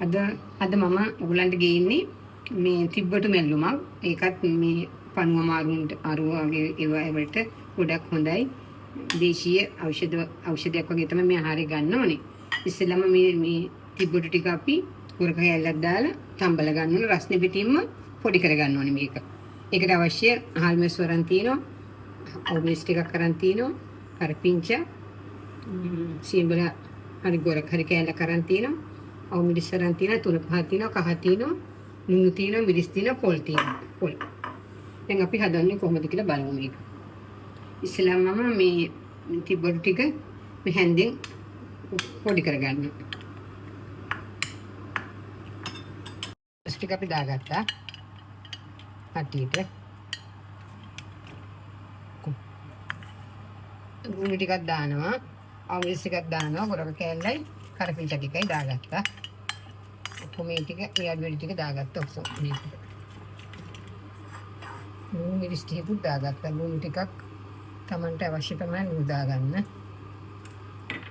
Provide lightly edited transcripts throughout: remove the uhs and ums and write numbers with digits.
අද අද මම ඔයගලන්ට ගේන්නේ මේ තිබ්බටු මැල්ලුමක්. ඒකත් මේ පණුව අමාරුන්ට අරුව වගේ ඒවා වලට ගොඩක් හොඳයි. දේශීය ඖෂධයක් වගේ තමයි මේ ආහාරය ගන්න ඕනේ. ඉස්සෙල්ලාම මේ මේ තිබ්බටු ටික අපි ගොරක කෑල්ලක් දාලා තම්බල ගන්න ඕනේ. රස්නේ පිටින්ම පොඩි කර ගන්න ඕනේ මේක. ඒකට අවශ්‍ය හාල් මැස් වරන් තියෙනවා. අවු මිරිස් ටිකක් අරන් තියෙනවා. කරපිංචා සීඹල හරි ගොරක් හරි කෑල්ලක් අරන් තියෙනවා. අවු මිරිස් අරන් තියෙනවා. තුන පහක් තියෙනවා. කහ තියෙනවා. ලුණු තියෙනවා. මිරිස් තියෙනවා. පොල් තියෙනවා. පොල්. දැන් අපි හදන්නේ කොහොමද කියලා බලමු මේක. ඉස්සෙල්ලාම මම මේ තිබ්බටු ටික මේ හැන්දෙන් පොඩි කරගන්නවා. ටික අපි දාගත්තා. කට්ටියට. ලුණු ටිකක් දානවා. අවු මිරිස් ටිකක් දානවා. ගොරක කෑල්ලයි කරපිංචා ටිකයි දාගත්තා. ඔක්කොම මේ ටික ඒ අඩු වැඩි ටික දාගත්තා ඔක්කොම මේක. ලුණු මිරිස් ටිකකුත් දාගත්තා. ලුණු ටිකක් තමන්ට අවශ්‍ය ප්‍රමාණය ලුණු දාගන්න.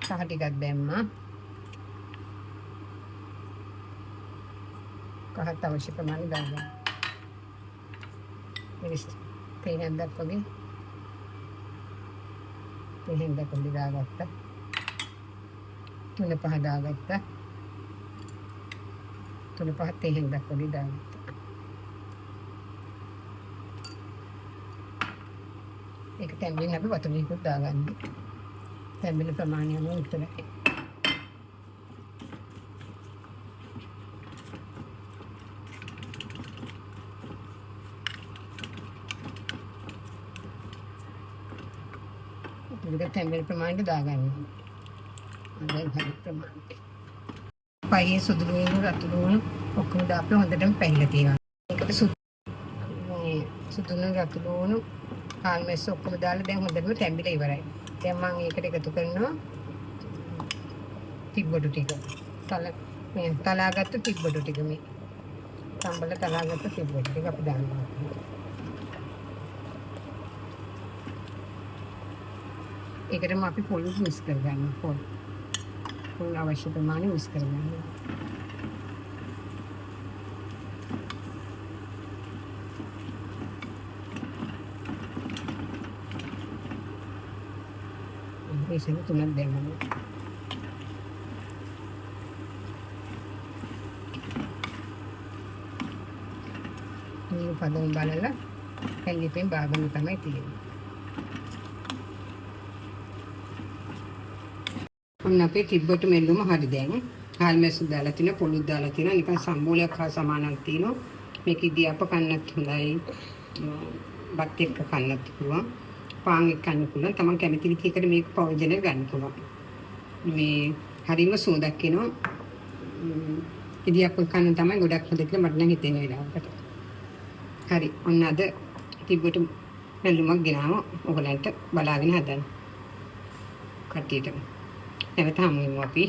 කහ ටිකක් දැම්මා. කහත් අවශ්‍ය ප්‍රමාණය දාගන්න. මිරිස් තේ හැන්දක් වගේ තේ හැන්දක් වගේ දාගත්තා. තුන පහ දාගත්තා. තුන පහ තේ හැන්දක් වගේ දාගත්තා. ඒක තැම්බෙන්න අපි වතුර ටිකක් දාගන්න. තැම්බෙන ප්‍රමාණය අනුව විතරයි. වතුර ටික තැම්බෙන ප්‍රමාණයට දාගන්න ඕනේ. දැන් හරි ප්‍රමාණය. පහේ සුදු ලුණු රතු ලුණු ඔක්කොම දාපු හොඳටම පැහිලා තියෙනවා. ඒකට සුදු මේ සුදු ලුණු රතු ලුණු හාල් මැස්ස ඔක්කොම දාලා දැන් හොඳටම තැම්බිලා ඉවරයි. දැන් මම ඒකට එකතු කරනවා තිබ්බටු ටික. තල මේ තලාගත්තු තිබ්බටු ටික මේ තම්බල තලාගත්තු තිබ්බටු ටික අපි දානවා. ඒකටම අපි පොල් මික්ස් කරගන්නවා. පොල්. පොල් අවශ්‍ය ප්‍රමාණය මික්ස් කරගන්නවා. බේසන තුනක් දැම්මම. මේ පදම බලලා පැල්ලිපෙන් බාගන්න තමයි තියෙන්නේ. ඔන්න අපේ තිබ්බට මෙල්ලුම හරි දැන්. හාල් මැස්ස දාලා තිනවා, පොළුත් දාලා තිනවා, නිකන් සම්බෝලයක් හා සමානක් තියෙනවා. මේක ඉදියාප කන්නත් හොඳයි. බත් එක්ක කන්නත් පුළුවන්. පාන් එක්ක කන්න පුළුවන්. තමන් කැමති විදිහකට මේක ප්‍රයෝජන ගන්න පුළුවන්. මේ හරිම සුවඳක් එනවා. ඉදියාප කන්න තමයි ගොඩක් හොඳ කියලා මට නම් හිතෙන වෙලාවකට. හරි. ඔන්න අද තිබ්බට මැල්ලුමක් ගෙනාව ඔයගලන්ට බලාගෙන හදන්න. කට්ටියටම. නැවත හමු වෙමු අපි.